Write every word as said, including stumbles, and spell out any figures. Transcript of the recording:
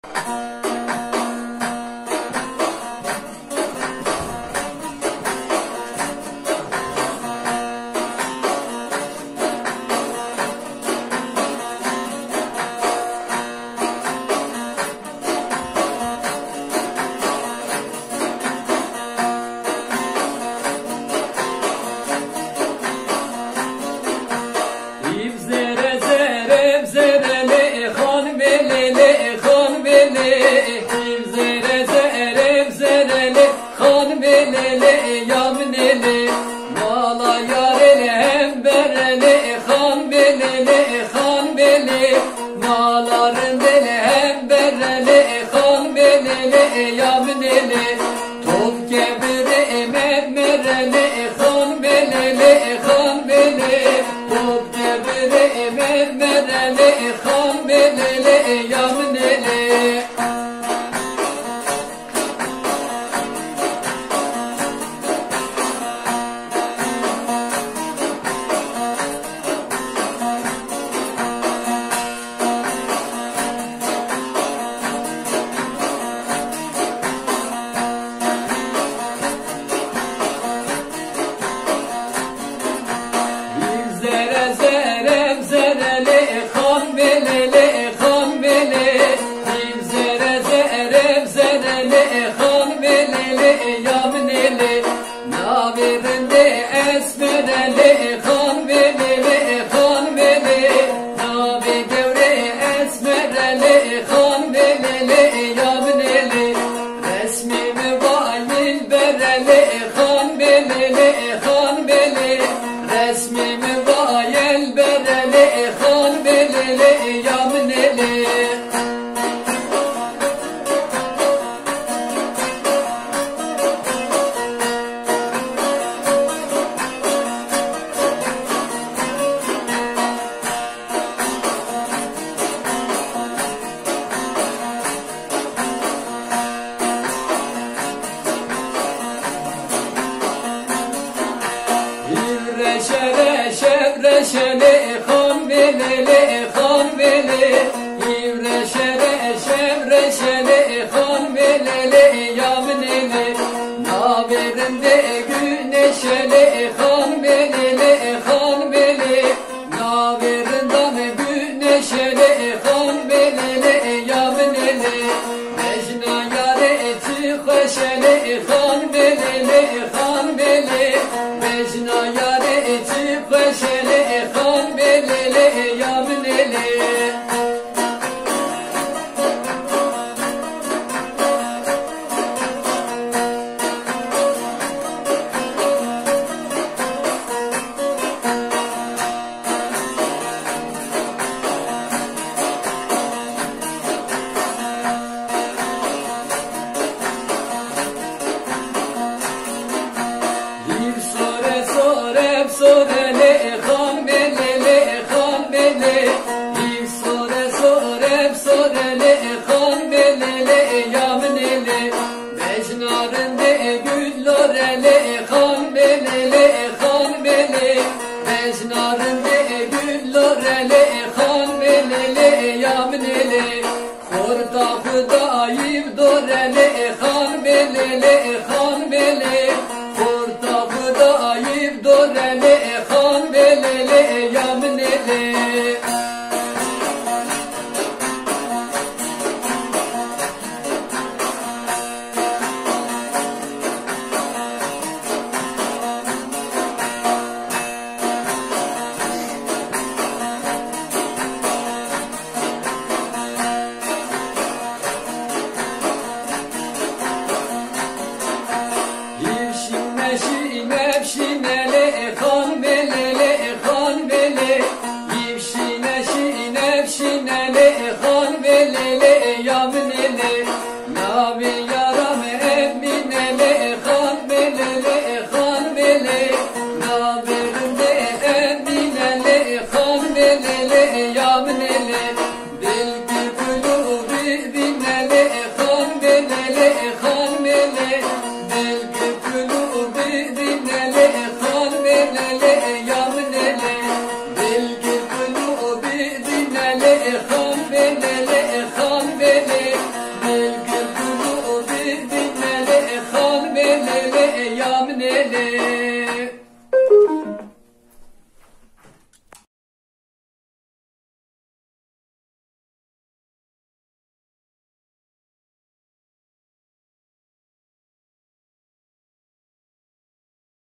Hîv zere zere zere lê xanimê lê lê xanimê lê. Hîv zere zere zere lê xanimê lê lê ya min ê lê. Mala yarê lê hember e lê xanimê lê lê xanimê lê. Mala rindê lê hember e lê xanimê lê lê ya min ê lê. Top kebirê mermer e lê xanimê lê lê xanimê lê. Top kebirê mermer e lê xanimê lê lê ya min ê lê. Hîv zere zere zere lê xanimê lê lê xanimê lê. Hîv zere zere zere lê xanimê lê lê ya min ê lê. Navê rindê esmer e lê xanimê lê lê xanimê lê. Navê gewrê esmer e lê xanimê lê lê ya min ê lê. Resmê min va yelber e lê xanimê lê lê xanimê lê. Resmê min va yelber e lê xanimê lê lê ya min ê lê. Hîv reşe reşe reşe lê xanimê lê lê xanimê lê. Hîv reşe reşe reşe lê xanimê lê lê ya min ê lê. Navê rindê güneşe lê xanimê lê lê xanimê lê. Navê rindan e güneşe lê xanimê lê lê ya min ê lê. Bejna yarê çi xweş e lê xanimê lê lê xanimê lê. Bejna yarê çi xweş e lê xanimê lê lê ya min ê lê. Hîv sore sore sore lê xanimê lê lê xanimê lê. Hîv sore sore sore lê xanimê lê lê ya min ê lê. Bejna rindê gul lore lê xanimê lê lê xanimê lê. Bejna rindê gul lore lê xanimê lê lê ya min ê lê. Xorta xwe dayî bi dore lê xanimê lê lê xanimê lê. Xorta xwe dayî bi dore lê xanimê lê lê ya min ê lê. Hîv şîne şîne şîne lê xanimê lê lê xanimê lê. Hîv şîne şîne şîne lê xanimê lê lê ya min ê lê. Navê ya